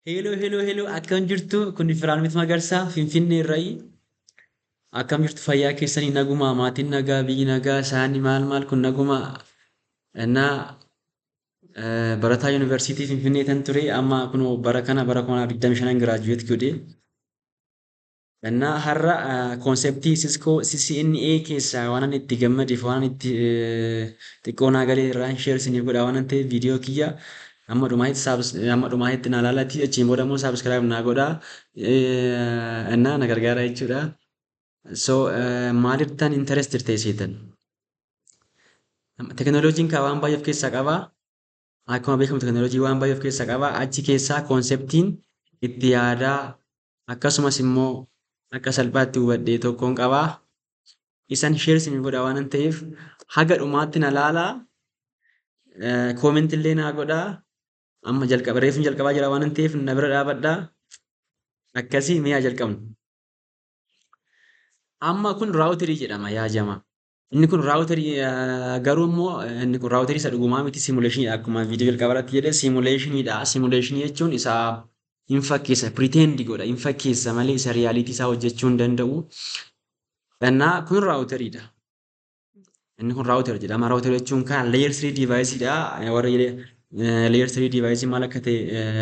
Hello, hello, hello, akkam jirtu? Kun Firaanmit Magarsaa Finfinnee irrayi. Akkam jirtu? Fayyaa keessanii? Nagumaa? Maatiin nagaa? Biyyi nagaa? Isaanii maal maal kun nagumaa? Innaa barataa yuunivarsiitii Finfinnee tan ture. Amma kun bara kana bara 2025 graduate godhe. Innaa har'a conceptii Cisco CCNA keessaa waan ani itti gammadeef, waan itti xiqqoo naa galee irraan share isiniif godha waan ta'eef, viidiyoo kiyya amma dhumaatti naa laalati. Achiin booda immoo subscribe naa godhaa, innaa na gargaara jechuudha. So maalirtan interested ta'e seetan? Teknooloojiin kaa waan baay'ee of keessaa qaba. Akkuma beekamu teknooloojii waan baay'ee of keessaa qaba. Achi keessaa conceptiin itti yaadaa akkasumas immoo akka salphaatti hubadhee tokkoon qabaa. Isan share isin godha waan ta'eef, haga dhumaatti na laalaa. Comment illee naa godhaa. Amma jalqaba, reefuun jalqabaa jira waan ta'eef, na bira dhaabadhaa. Akkasii mi'a jalqabnu. Amma kun routerii jedhama, yaa jama. Inni kun routerii, garuu immoo inni kun routerii isa dhugumaa miti, simulationiidha. Akkuma viidiyoo jalqaba irratti jedhe, simulationiidha. Simulationii jechuun isa hin fakkeessa, pretend godha, hin fakkeessa malee isa reality isaa hojjechuu hin danda'u. Innaa kun routeriidha. Inni kun router jedhama. Router jechuun kan layer 3 deviceidha. Warra layer 3 device maal akka ta'e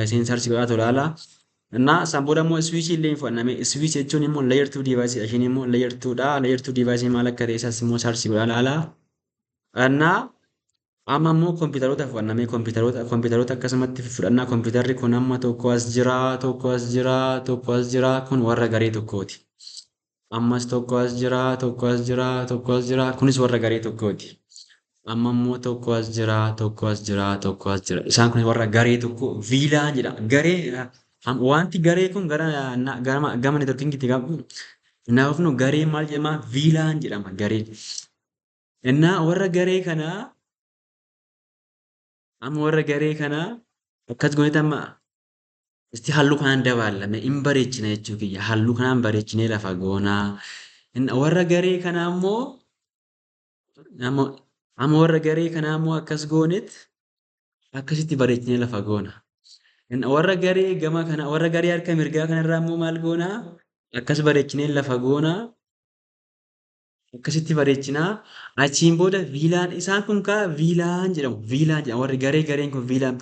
isin search godhaa ilaala. Innaa san booda immoo switch illee hin fudhanname. Switch jechuun immoo layer 2 device dha. Isheen immoo layer 2 dha. Layer 2 device maal akka ta'e isas immoo search godhaa ilaala. Innaa amma immoo kompiitaroota fudhannamee, kompiitaroota akkasumatti fudhannaa. Kompiitarri kun amma tokko as jira, tokko as jira, tokko as jira. Kun warra garee tokkooti. Ammas tokko as jira, tokko as jira, tokko as jira. Kunis warra garee tokkooti. Amma immoo tokko as jira, tokko as jira, tokko as jira. Isaan kun warra garee tokko VLAN jedhama. Garee wanti garee kun gara gama networkingiitti qabu naafnu garee maal jedhama? VLAN jedhama gareen. Innaa warra garee kanaa, amma warra garee kanaa akkas goonetti, amma isti halluu kanaan dabaallame hin bareechina jechuu kiyya. Halluu kanaan bareechinee lafa goonaa. Warra garee kanaa immoo, amma warra garee kanaa immoo akkas goonet akkasitti bareechinee lafa goona. Warra garee gama kana, warra garee harka mirgaa kanarraa immoo maal goonaa? Akkas bareechinee lafa goonaa. Akkasitti bareechinaa. Achiin booda VLAN, isaan kun kaa VLAN jedhamu. VLAN jedhamu. Warri garee gareen kun VLAN.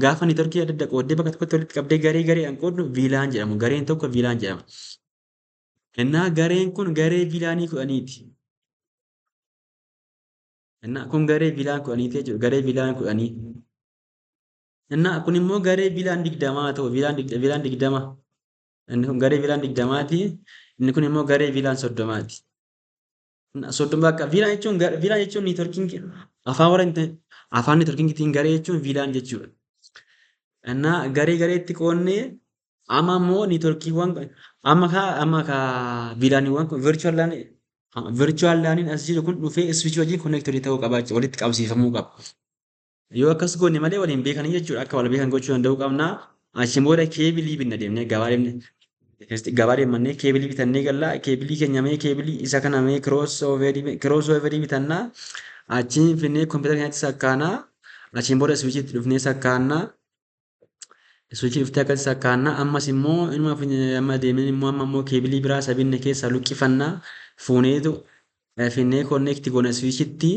Gaafa networkii adda adda qooddee bakka tokkotti walitti qabdee garee gareedhaan qooddu VLAN jedhamu. Gareen tokko VLAN jedhama. Innaa gareen kun garee VLANii 10ti. Innaa kun garee VLAN 10ti jechuudha. Garee VLAN 10. Innaa kun immoo garee VLAN 20 ta'u, VLAN 20. Inni kun garee VLAN 20ti. Inni kun immoo garee VLAN 30ti. 30 bakka VLAN jechuun networking afaan warra afaan networkingiitiin garee jechuun VLAN jechuudha. Innaa garee gareetti qoonnee, amma immoo networkiiwwan amma kaa VLANiiwwan kun virtual LANiin as jiru kun dhufee switch wajjin connected ta'uu qaba, walitti qabsiifamuu qaba. Yoo akkas goone malee waliin beekanii jechuudha. Akka wal beekan gochuu danda'uu qabna. Achiin booda cableii binna, deemnee gabaa deemnee gabaa deemannee cableii bitannee galla. Cableii keenya mee, cableii isa kana mee cross overii bitannaa. Achiin finnee kompiitara keenyatti sakkaanaa. Achiin booda switchiitti dhufnee sakkaannaa. Switchii dhuftee akkatti sakkaannaa. Ammas immoo inuma amma deemnee immoo, amma immoo cableii biraa isa binne keessaa luqqifannaa, fuuneetu finnee connect goona switchitti.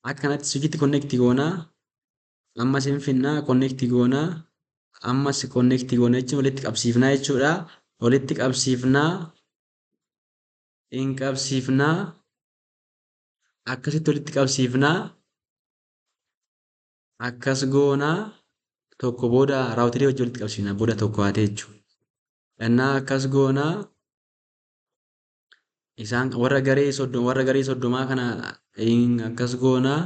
Akkanatti switchitti connect goonaa. Ammas hin finnaa, connect goonaa. Ammas connect goona jechuun walitti qabsiifnaa jechuudha. Walitti qabsiifnaa. Hin qabsiifnaa. Akkasitti walitti qabsiifnaa. Akkas goonaa, tokko booda routerii wajjin walitti qabsiifna, booda tokko haatee jechuudha. Innaa akkas goonaa, isaan warra garee 30 kana akkas goonaa,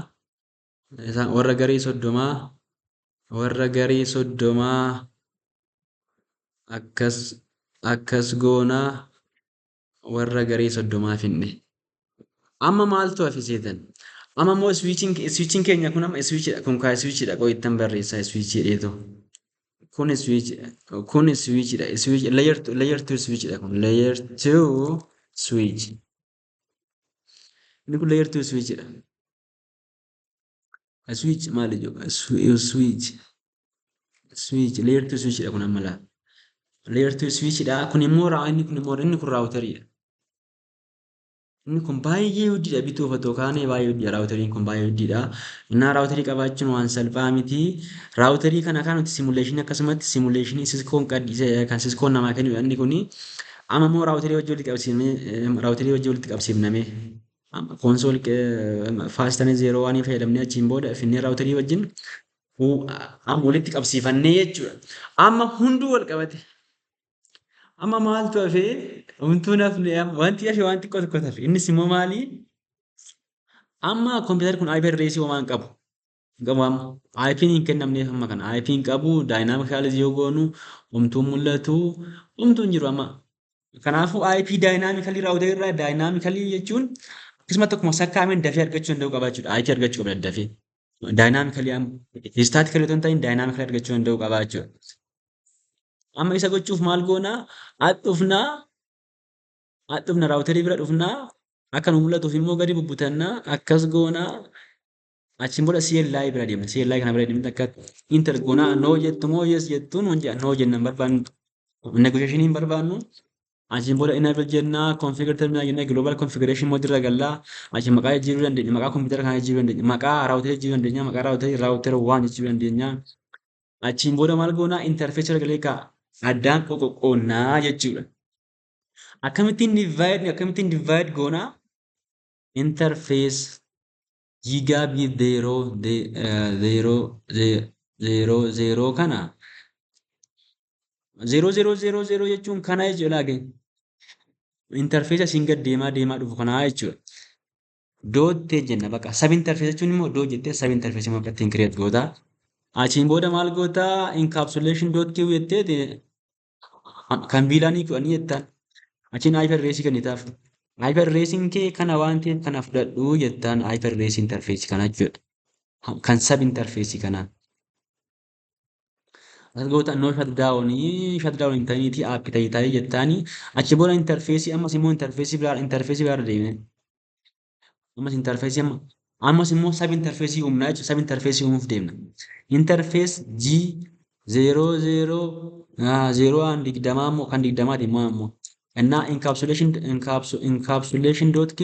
isaan warra garee 30 akkas akkas goonaa, warra garee 30 finne. Amma maaltu hafe seetan? Amma immoo switchiin keenya kun amma switchidha. Kun kaa switchidha. Qoo ittan barreessaa switch jedheetu. Kun switch, kun switchidha. Switch layer 2 switchidha kun, layer 2 switch. Inni kun layer 2 switchidha. Switch maali jedhu? Switch. Switch, layer 2 switch dha kun amma laala. Layer 2 switch dha. Kun immoo inni kun immoo inni kun routeriidha. Inni kun baay'ee guddiidha, bituuf otoo kaanee baay'ee guddiidha, routeriin kun baay'ee guddiidha. Innaa routerii qabaachuun waan salphaa miti. Routerii kana kan nuti simulationii, akkasumatti simulationii Ciscoon kan Ciscoon namaa kennudha inni kuni. Amma immoo routerii wajjin walitti qabsiifnee, routerii wajjin walitti qabsiifname. Console FastEthernet 01 fayyadamnee achiin booda finnee routerii wajjin amma walitti qabsiifannee jechuudha. Amma hunduu wal qabate. Amma maaltu hafee? Homtuu nafne, wanti hafe waan xiqqoo tokko hafe. Innis immoo maali? Amma kompiitarri kun IP addressii homaa hin qabu. Hin qabu amma. IP'n hin kennamneef amma kana. IP hin qabu. Dynamically yoo goonu homtuu mul'atu. Homtuu hin jiru amma. Kanaafuu IP dynamically routerii irraa, dynamically jechuun akkasumatti akkuma sakkaameen dafee argachuu danda'u qaba jechuudha. IP argachuu qaba dafee. Dynamically amma. Statically otoo hin ta'in dynamically argachuu danda'u qaba jechuudha. Amma isa gochuuf maal goonaa? As dhufnaa, as dhufna, routerii bira dhufnaa, akka nu mul'atuuf immoo gadi bubbutannaa, akkas goonaa, achiin booda CLI bira deemna. CLI kana bira deemna, akka enter goonaa, no jettu moo yes jettuun wanti no jenna hin barbaannu. Negotiation hin barbaannu. Achiin booda enable jennaa, configure terminal jennaa, global configuration mode irra gallaa, achiin maqaa jijjiiruu dandeenya, maqaa kompiitara kanaa jijjiiruu dandeenya, maqaa routerii jijjiiruu dandeenya, maqaa routerii router waan jijjiiruu dandeenya. Achiin booda maal goonaa? Interface irra galee kaa addaan qoqqoonnaa jechuudha. Akkamittiin divide goonaa? Interface gigabit 0 0 0 0 kana 0 0 0 0 jechuun kana jechuudha laage. Interface asiin gad deemaa deemaa dhufu kanaa jechuudha. Dot jenna bakka sub interface jechuun immoo dot jettee sub interface immoo akka ittiin create goota. Achiin booda maal goota? Encapsulation dot q jettee kan VLANii 10 jettaan. Achiin IP address kennitaaf. IP addressiin kee kana waan ta'eef kana fudhadhu jettaan, IP address interface kana jechuudha. Kan sub interface kanaa. As goota, no shutdown, shutdown hin ta'iniitii up ta'ii ta'ii jettaanii, achi booda interface, ammas immoo interface biraa deemne. Ammas interface, amma ammas immoo sub interface uumnaa jechuudha. Sub interface uumuuf deemna. Interface G 0 0 0 1 20 immoo kan 20ti immoo ammoo. Innaa encapsulation dot q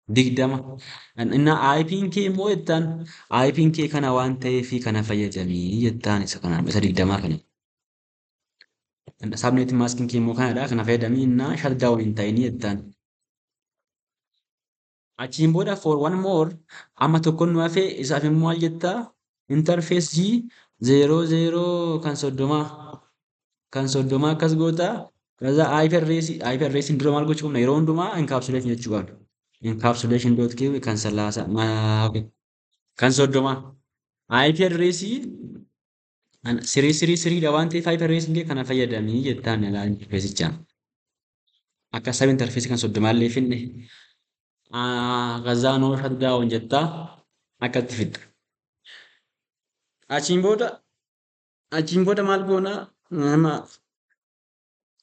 20. Innaa IP'n kee immoo jettaan, IP'n kee kana waan ta'eef kana fayyadamii jettaan, isa kana, isa 20 kana. Subnet maskiin kee immoo kanadha, kana fayyadamii, innaa shutdown hin ta'inii jettaan. Achiin booda for one more, amma tokkoon nu hafe, isaaf immoo maal jettaa? Interface G 0 0 kan 30, kan 30 akkas gootaa. Kaza IP address, IP address dura maal gochuu qabna? Yeroo hundumaa encapsulation jechuu qabna. Encapsulation dot q kan 30, kan 30 IP address three three threedha waan ta'eef IP address kee kana fayyadamii jettaan interfacichaan. Akka sub interface kan 30llee finne. Kazaa no shutdown jettaa akkatti fidda. Achiin booda maal goonaa? Nama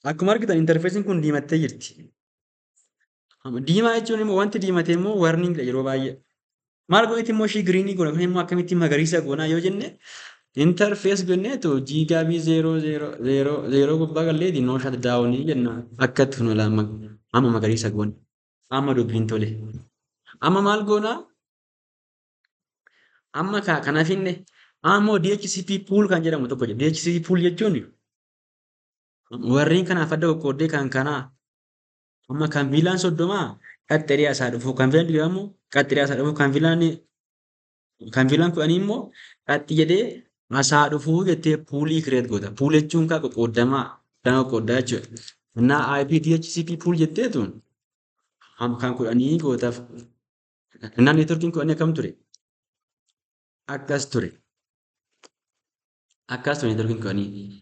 akkuma argitan interfaceiin kun diimattee jirti. Diimaa jechuun immoo, wanti diimate immoo warning yeroo baay'ee. Maal goonetti immoo ishii greenii goona, kun immoo akkamittiin magariisa goonaa yoo jenne, interface jenneetu gigabit 0 0 0 0 gubbaa galleeti no shutdownii jenna, akkatti kun amma magariisa goone. Amma dubbiin tole. Amma maal goonaa? Amma kana finne, ammoo DHCP pool kan jedhamu tokko jira. DHCP pool jechuun warreen kanaaf adda qoqqooddee kan kanaa amma kan VLAN 30 qaxxiree asaa dhufu, kan VLAN 20 immoo qaxxiree asaa dhufu, kan VLAN 10 immoo qaxxi jedhee asaa dhufuu jettee poolii create goota. Pool jechuun kaa qoqqooddamaa dama qoqqooddaa jechuudha. Innaa IP DHCP pool jetteetu kan 10 gootaaf. Innaa networkiin 10 akkam ture? Akkas ture. Akkas ture networkiin 10.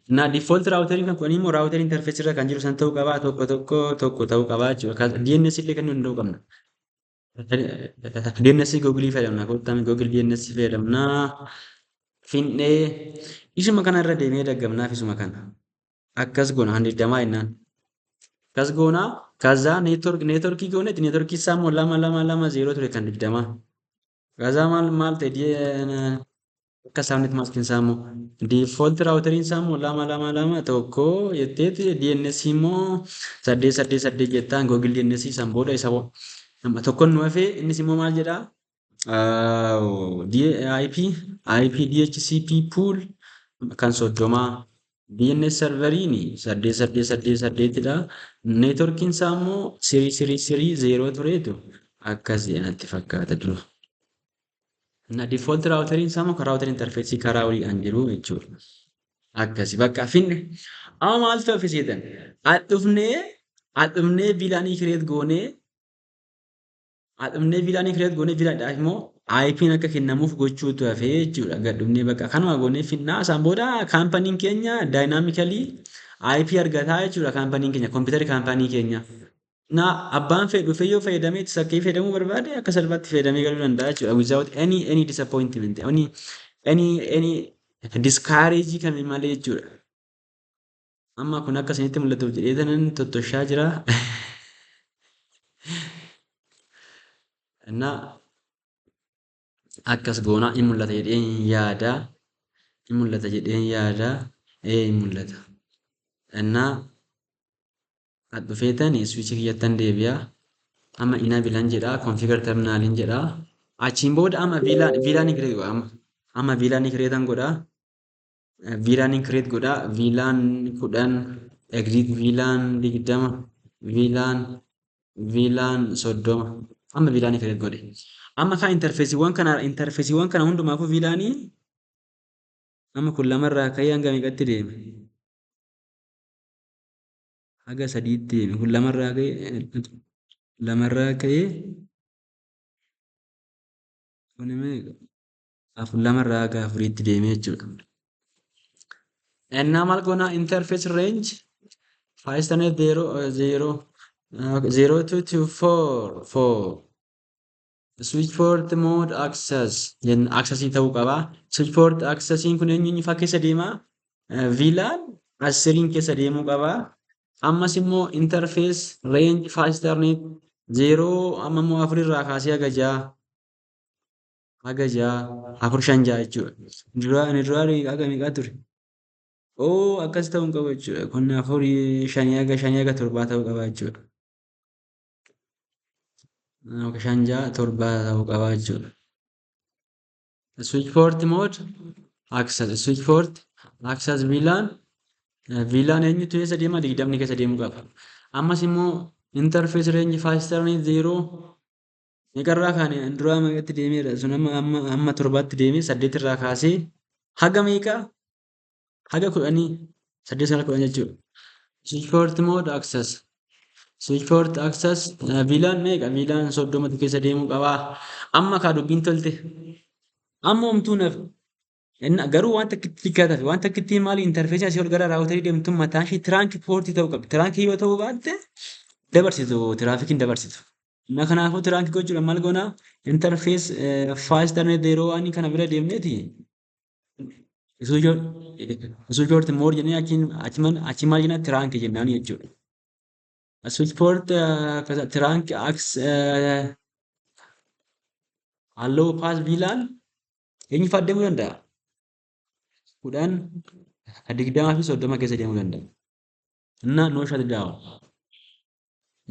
Innaa default routeriin kan 10 immoo routerii interface irra kan jiru san ta'uu qabaa, 1 1 1 ta'uu qabaa jechuudha. DNS illee kennuu danda'uu qabna. DNS Google fayyadamna. Kottaa Google DNS fayyadamna. Finnee isuma kana irra deemee daggamnaaf isuma kana. Akkas goona kan 20 jennaan. Akkas goona, kazaa networkii goonetti, networkii isaa immoo 2 2 2 0 ture kan 20. Kazaa maal maal ta'e? Akka subnet maskiin isaa immoo default routeriin isaa immoo 2 2 2 1 jetteeti DNS immoo 8 8 8 jettaan Google DNS san booda isa tokkoon nu hafee innis immoo maal jedhaa? IP IP DHCP pool kan 30 DNS serveriin 8 8 8 8dha. Networkiin isaa immoo 3 3 3 0 tureetu akkas natti fakkaata dura. Na default routeriin isaa immoo karaa router interface karaa oliidhaan jiru jechuudha. Akkasi bakka finne. Amma maaltu hafe seetan? Adhufnee VLANii create goonee adhufnee VLANii create goonee VLANidhaaf immoo IP'n akka kennamuuf gochuutu hafee jechuudha. Gad dhufnee bakka kanuma goonee finnaa isaan booda companyn keenya dynamically IP argataa jechuudha companyn keenya kompiitarri company keenya. Na abbaan fedhe dhufee yoo fayyadamee itti sakkee fayyadamuu barbaade akka salphaatti fayyadamee galuu danda'a jechuudha. Without any disappointment, any discourage kami malee jechuudha. Amma kun akka isinitti mul'atuuf jedhee tanan tottoshaa jira. Na akkas goonaa in mul'ata jedheen yaada. In mul'ata jedheen yaada. Ee in mul'ata. Innaa as dhufeetani switch kiyyattan deebi'a. Amma enablean jedha configure terminalin jedha. Achiin booda amma VLAN VLAN create godha amma. Amma VLAN create godha. VLAN create godha. VLAN 10 exit VLAN 20 VLAN VLAN 30 amma VLAN create godhe. Amma kaa interfaceiiwwan kana hundumaafuu VLANii amma kun lamarraa ka'ee hanga meeqatti deeme? Haga sadiitti deeme. Kun lamarraa ka'ee kun meeqa? Afur lamarraa haga afuriitti deeme jechuudha. Ennaa maal goonaa interface range FastEthernet 0 0 0 2 2 4 4 switchport mode access jenna accessii ta'uu qaba. Switchport accessiin kun eenyu faa keessa deema? VLAN asiriin keessa deemuu qaba. Ammas immoo interface range FastEthernet 0 amma immoo afurirraa kaasee haga ja'a afur shan ja'a jechuudha. Dura inni dura haga meeqaa ture? Oo akkas ta'uu hin qabu jechuudha. Kun afurii shanii haga torbaa ta'uu qaba jechuudha. Shan ja'a torbaa ta'uu qaba jechuudha. Switchport mode access switchport access VLAN VLAN eenyutu keessa deema? 20 keessa deemuu qaba. Ammas immoo interface range FastEthernet 0 meeqarraa kaane duraa meeqatti deemeera sun amma amma amma torbaatti deemee saddeetirraa kaasee haga meeqa? Haga 10 8 9 10 jechuudha. Switchport mode access switchport access VLAN meeqa? VLAN 30tu keessa deemuu qaba. Amma kaa dubbiin tolte. Amma homtuu naaf garuu waan takkitti xiqqaa tafe waan takkitti maali interfaceii asii ol gara routerii deemtu mataan ishee trunk portii ta'uu qabdi. Trunkii yoo ta'uu baatte dabarsitu trafficiin dabarsitu. Na kanaafuu trunkii gochuudhaan maal goonaa interface FastEthernet 0 waan kana bira deemneeti switchport mode jennee achi maal jennaa trunk jennaan jechuudha. Switchport trunk allow pass VLAN eenyu fa'aa deemuu danda'a? 10, 20 fi 30 keessa deemuu danda'a. Innaa no shut down.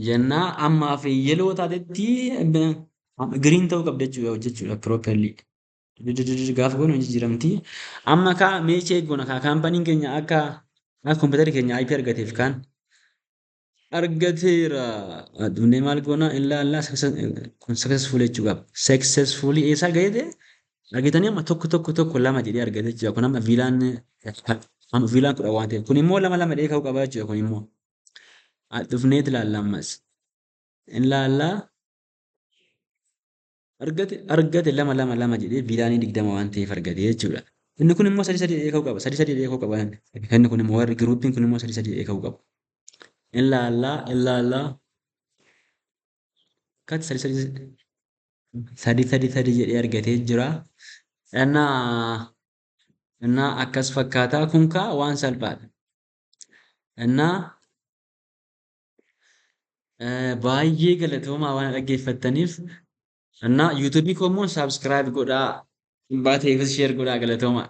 Jennaa ammaaf yellow taatetti green ta'uu qabda jechuudha hojjechuudha properly. Gaafa goonu hin jijjiiramti. Amma kaa mee check goona kaa companyn keenya akka kompiitarri keenya IP argateef kaan argateera. Dhufnee maal goona illaa kun successful jechuu qaba. Successfully eessaa gahee argatanii amma 1 1 1 2 jedhee argate jechuudha. Kun amma VLAN 10 waan ta'eef kun immoo 2 2 jedhee ka'uu qaba jechuudha kun immoo. Dhufneet ilaalla ammas. Ilaallaa argate argate 2 2 2 jedhee VLANii 20 waan ta'eef argate jechuudha. Inni kun immoo 3 3 jedhee ka'uu qaba. 3 3 jedhee ka'uu qaba. Inni kun immoo warri groupiin kun immoo 3 3 jedhee ka'uu qabu. Ilaallaa ilaallaa akkatti 3 3 3 3 3 jedhee argatee jira. Innaa akkas fakkaataa kun kaa waan salphaadha. Innaa baay'ee galatoomaa waan dhaggeeffattaniif. Innaa YouTubeii koo immoo subscribe godhaa. Dhibbaa ta'eefis share godhaa, galatooma.